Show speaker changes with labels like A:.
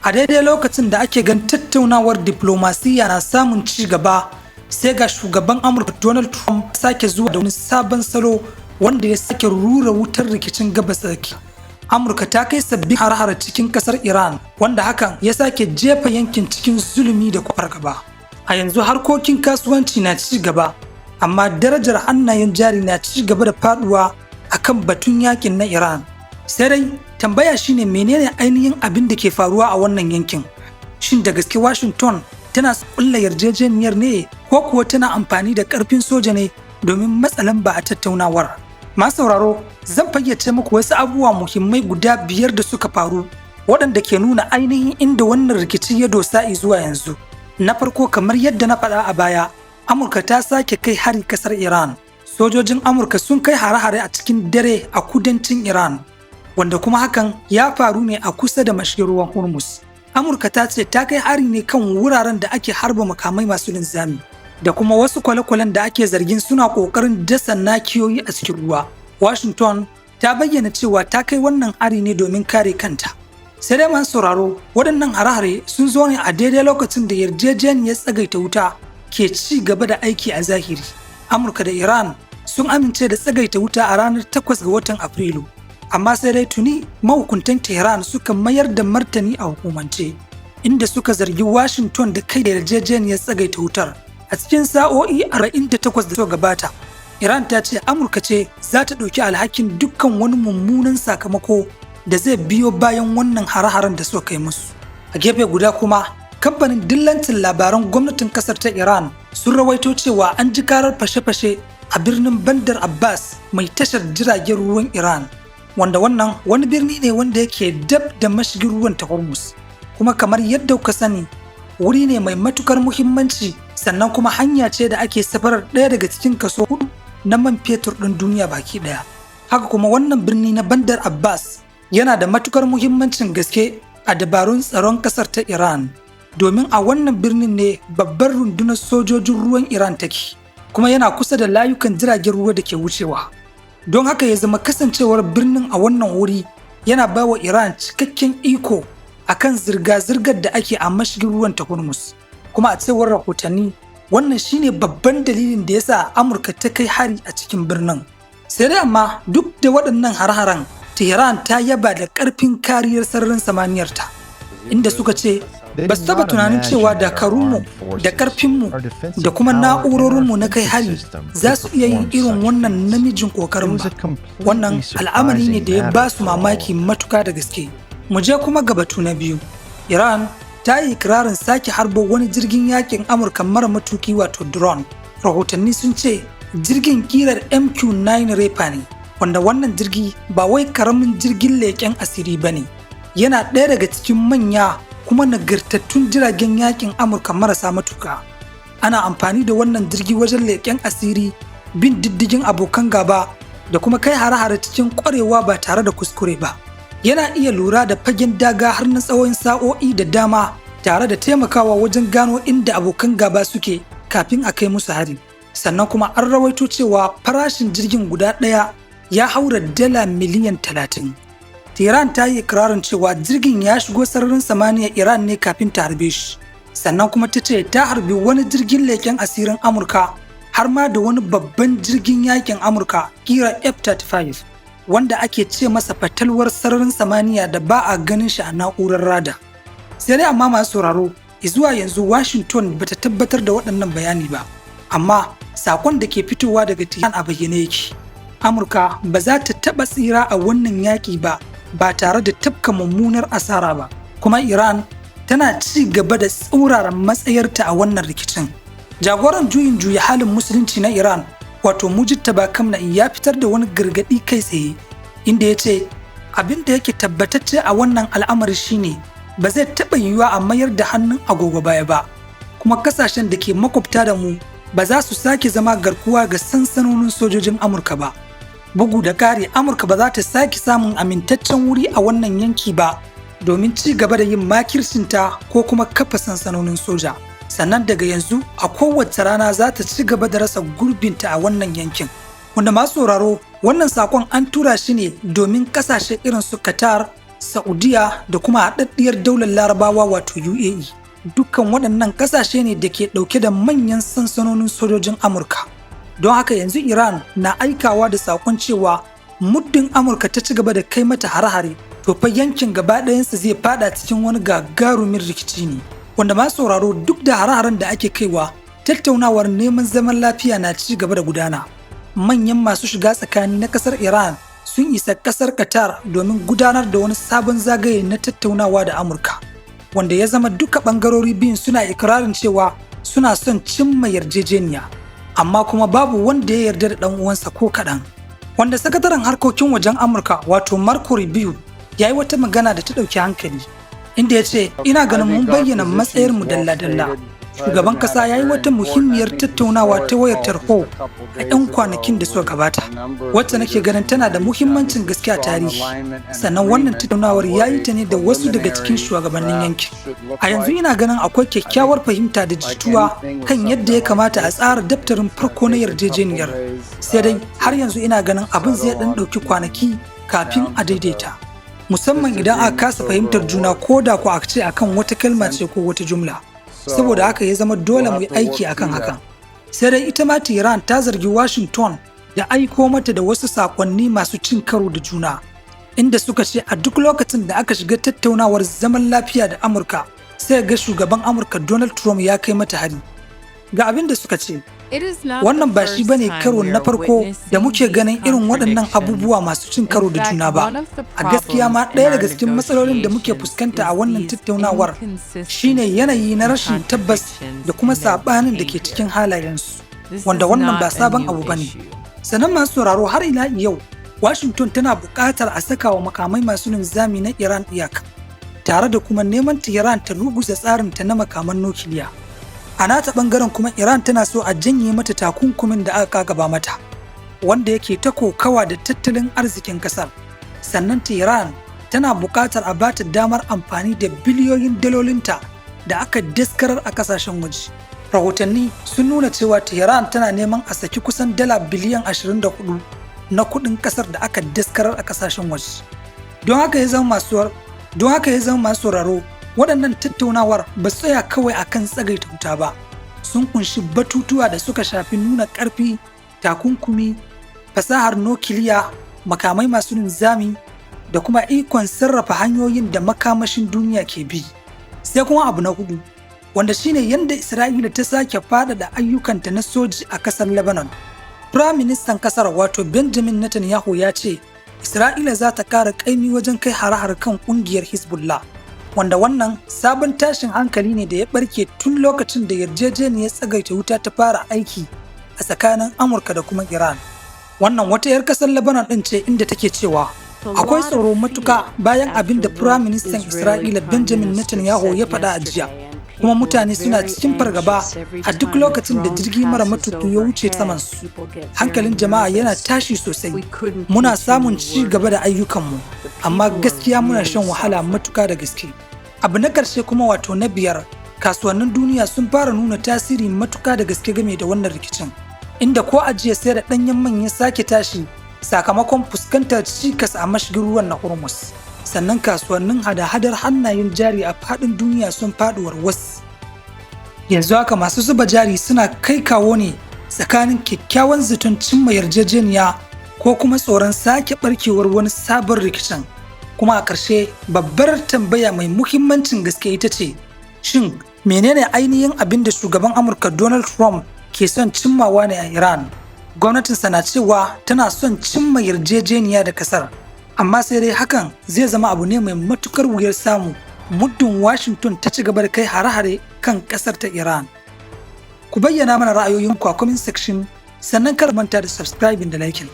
A: A daidai lokacin da ake gan tattaunawar diplomasiya na samun ci gaba, sai ga shugaban Amurka Donald Trump sake zuwa da wani sabon salo wanda ya sake rura wutar rikicin Gabas Tsakiya. Amurka ta kai sabbin har-hare cikin kasar Iran, wanda hakan ya sake jefa yankin cikin zulumi da fargaba. A yanzu harkokin kasuwanci na ci gaba, amma darajar hannayen jari na ci gaba da faduwa akan batun yakin na Iran. Sai dai tambaya shine, menene ainihin abin da ke faruwa a wannan yankin? Shin da gaske Washington tana kulla yarjejeniyar ne, ko kuwa tana amfani da karfin soja ne domin matsa lamba a tattaunawar? Masu sauraro, zan fayyace muku wasu abubuwa muhimmai guda biyar da suka faru waɗanda ke nuna ainihin inda wannan rikici ya dosa zuwa yanzu. Na farko, kamar yadda na faɗa a baya, Amurka ta sake kai hari kasar Iran. Sojojin Amurka sun kai hare-hare a cikin dare a kudancin Iran, wanda kuma hakan ya faru ne a kusa da mashigin ruwan Hormuz. Amurka ta ce ta kai hari ne kan wuraren da ake harba makamai masu linzami da kuma wasu kwale-kwalen da ake zargin suna ƙoƙarin dasa nakiyoyi a cikin ruwa. Washington ta bayyana cewa ta kai wannan hari ne domin kare kanta. Sai dai, masu sauraro, waɗannan hare-hare sun zo ne a daidai lokacin da yarjejeniyar tsagaita wuta ke ci gaba da aiki a zahiri. Amurka da Iran sun amince da tsagaita wuta a ranar 8 ga watan Afrilu. Amma sai dai tuni mahukuntan Tehran suka mayar da martani a hukumance, inda suka zargi Washington da kai da yarjejeniyar tsagaita wutar. A cikin sa'o'i 48 da suka gabata, Iran ta ce Amurka ce za ta ɗauki alhakin dukkan wani mummunan sakamako da zai biyo bayan wannan hare-haren da suka kai musu. A gefe guda kuma, kamfanin dillancin labaran gwamnatin kasar ta Iran sun rawaito cewa an ji karar fashe-fashe a birnin Bandar Abbas mai tashar jiragen ruwan Iran, wanda wannan wani birni ne wanda yake dab da mashigin ruwan ta Hormuz. Kuma kamar yadda kuka sani, wuri ne mai matukar muhimmanci, sannan kuma hanya ce da ake safarar ɗaya daga cikin kaso hudu na man fetur ɗin duniya baki ɗaya. Haka kuma wannan birni na Bandar Abbas yana da matukar muhimmancin gaske a dabarun tsaron ƙasar ta Iran, domin a wannan birnin ne babbar rundunar sojojin ruwan Iran take, kuma yana kusa da layukan jiragen ruwa da ke wucewa. Don haka ya zama kasancewar birnin a wannan wuri yana ba wa Iran cikakken iko akan zirga-zirgar da ake a mashigin ruwan ta Hormuz. Kuma a cewar rahotanni, wannan shine babban dalilin da yasa Amurka ta kai hari a cikin birnin. Sai dai amma duk da waɗannan har-haren, Tehran ta yaba da ƙarfin kariyar sararin samaniyarta, inda suka ce ba su taɓa tunanin cewa dakarunmu da ƙarfinmu da kuma na'urorinmu na kai hari za su iya yin irin wannan namijin ƙoƙarin ba. Wannan al'amari ne da ya ba su mamaki matuka da gaske. Mu je kuma ga batu na biyu. Iran ta yi ikirarin sake harbo wani jirgin yakin Amurka mara matuki, wato drone. Rahotanni sun ce jirgin kirar MQ-9 Reaper ne, wanda wannan jirgi ba wai karamin jirgin leƙen asiri ba ne. Yana ɗaya daga cikin manya kuma nagartattun jiragen yakin Amurka marasa matuka. Ana amfani da wannan jirgi wajen leƙen asiri, bin diddigin abokan gaba da kuma kai hare-hare cikin ƙwarewa ba tare da kuskure ba. Yana iya lura da fagen daga har na tsawon sa'o'i da dama, tare da taimakawa wajen gano inda abokan gaba suke kafin a kai musu hari. Sannan kuma an rawaito cewa farashin jirgin guda ɗaya ya haura dala miliyan 30. Tehran ta yi ikirarin cewa jirgin ya shigo sararin samaniya Iran ne kafin ta harbe shi. Sannan kuma ta ce ta harbi wani jirgin leƙen asirin Amurka, har ma da wani babban jirgin yakin Amurka kira F-35, wanda ake ce masa fatalwar sararin samaniya da ba a ganin shi a na'urar rada. Sai dai amma, masu sauraro, zuwa yanzu Washington bata tabbatar da waɗannan bayani ba, amma sakon da ke fitowa daga Tehran a bayyane yake. Amurka ba za ta taɓa tsira a wannan yaƙi ba ba tare da tafka mummunar asara ba, kuma Iran tana ci gaba da tsaurara matsayarta a wannan rikicin. Jagoran juyin juya halin musulunci na Iran, wato Mujtaba Khamenei, ya fitar da wani gargaɗi kai tsaye, inda ya ce abin da yake tabbatacce a wannan al'amari shine ba zai taɓa yiwuwa a mayar da hannun agogo baya ba, kuma kasashen da ke makwabta da mu ba za su sake zama garkuwa ga sansanonin sojojin Amurka ba. Bugu da ƙari, Amurka ba za ta sake samun amintaccen wuri a wannan yanki ba domin ci gaba da yin makircinta ko kuma kafa sansanonin soja. Sannan daga yanzu a kowace rana za ta ci gaba da rasa gurbinta a wannan yankin. Wanda, masu sauraro, wannan sakon an tura shi ne domin kasashe irin su Qatar, Saudiya da kuma haɗaɗɗiyar daular Larabawa, wato UAE. Dukkan waɗannan ƙasashe ne da ke ɗauke da manyan sansanonin sojojin Amurka. Don haka yanzu Iran na aikawa da saƙon cewa muddin Amurka ta ci gaba da kai mata hare-hare, to fa yankin gaba ɗayansa zai fada cikin wani gagarumin rikici ne. Wanda ma sauraro, duk da hare-haren da ake kaiwa, tattaunawar neman zaman lafiya na ci gaba da gudana. Manyan masu shiga tsakani na kasar Iran sun isa kasar Qatar domin gudanar da wani sabon zagaye na tattaunawa da Amurka, wanda ya zama duka bangarori biyun suna ikirarin cewa suna son cimma yarjejeniya, amma kuma babu wanda ya yarda da ɗan uwansa ko kaɗan. Wanda sakataren harkokin wajen Amurka, wato Marco Rubio, ya yi wata magana da ta ɗauki hankali, inda ya ce, "Ina ganin mun bayyana matsayarmu dalla-dalla. Shugaban kasa ya yi wata muhimmiyar tattaunawa ta wayar tarho a 'yan kwanakin da suka gabata, wacce nake ganin tana da muhimmancin gaske a tarihi. Sannan wannan tattaunawar ya yi ta ne da wasu daga cikin shugabannin yankin. A yanzu ina ganin akwai kyakkyawar fahimta da jituwa kan yadda ya kamata a tsara daftarin farko na yarjejeniyar. Sai dai har yanzu ina ganin abin zai ɗan ɗauki kwanaki kafin a daidaita, musamman idan aka kasa fahimtar juna, ko da ku a ce akan wata kalma ce ko wata jumla. Saboda haka ya zama dole mu yi aiki akan hakan." Sai dai ita ma Tehran ta zargi Washington da aiko mata da wasu sakonni masu cin karo da juna, inda suka ce a duk lokacin da aka shiga tattaunawar zaman lafiya da Amurka, sai ga shugaban Amurka Donald Trump ya kai mata hari. Ga abin da suka ce: "Wannan ba shi bane karo na farko da muke ganin irin waɗannan abubuwa masu cin karo da juna ba. A gaskiya ma, ɗaya daga cikin matsalolin da muke fuskanta a wannan tattaunawar shine yanayi na rashin tabbas da kuma saɓanin da ke cikin halayensu, wanda wannan ba sabon abu bane." Sannan masu sauraro, har ila yau Washington tana buƙatar a saka wa makamai masu linzami na Iran iyaka, tare da kuma neman Tehran ta ruguza tsarinta na makaman nukiliya. A nata bangaren kuma, Iran tana so a janye mata takunkumin da aka kakaba mata, wanda yake ta kokawa da tattalin arzikin kasar. Sannan Tehran tana buƙatar a bata damar amfani da biliyoyin dalolinta da aka daskarar a kasashen waje. Rahotanni sun nuna cewa Tehran tana neman a saki kusan dala biliyan 24 na kuɗin kasar da aka daskarar a kasashen waje. Don haka ya zama, masu sauraro, waɗannan tattaunawar ba su tsaya kawai akan tsagaita wuta ba. Sun kunshi batutuwa da suka shafi nuna ƙarfi, takunkumi, fasahar nukiliya, makamai masu linzami da kuma ikon sarrafa hanyoyin da makamashin duniya ke bi. Sai kuma abu na hudu, wanda shine yadda Isra'ila ta sake faɗaɗa ayyukanta na soji a ƙasar Lebanon. Firayim Ministan ƙasar, wato Benjamin Netanyahu, ya ce Isra'ila za ta ƙara ƙaimi wajen kai hare-hare kan ƙungiyar Hezbollah, wanda wannan sabon tashin hankali ne da ya barke tun lokacin da yarjejeniyar tsagaita wuta ta fara aiki a tsakanin Amurka da kuma Iran. Wannan wata 'yar kasar Lebanon ɗin ce, inda take cewa akwai tsoro matuka bayan abin da Firaministan Isra'ila Benjamin Netanyahu ya faɗa a jiya, kuma mutane suna cikin fargaba a duk lokacin da jirgi mara matuƙi ya wuce samansu. Hankalin jama'a yana tashi sosai. Muna samun ci gaba da ayyukanmu, amma gaskiya muna shan wahala matuka da gaske. Abu na ƙarshe kuma, wato na biyar, kasuwannin duniya sun fara nuna tasiri matuka da gaske game da wannan rikicin, inda ko a jiya sai da ɗanyen man ya sake tashi sakamakon fuskantar cikas a mashigin ruwan na Hormuz. Sannan kasuwannin hada-hadar hannayen jari a faɗin duniya sun faɗi warwas. Yanzu haka masu zuba jari suna kai kawo ne tsakanin kyakkyawan zaton cimma yarjejeniya ko kuma tsoron sake barkewar wani sabon rikicin. Kuma a ƙarshe, babbar tambaya mai muhimmancin gaske ita ce, shin menene ainihin abin da shugaban Amurka Donald Trump ke son cimmawa ne a Iran? Gwamnatinsa na cewa tana son cimma yarjejeniya da kasar, amma sai dai hakan zai zama abu ne mai matukar wuyar samu muddin Washington ta ci gaba da kai hare-hare kan kasar ta Iran. Ku bayyana mana ra'ayoyinku a comment section, sannan kar manta da subscribing da liking.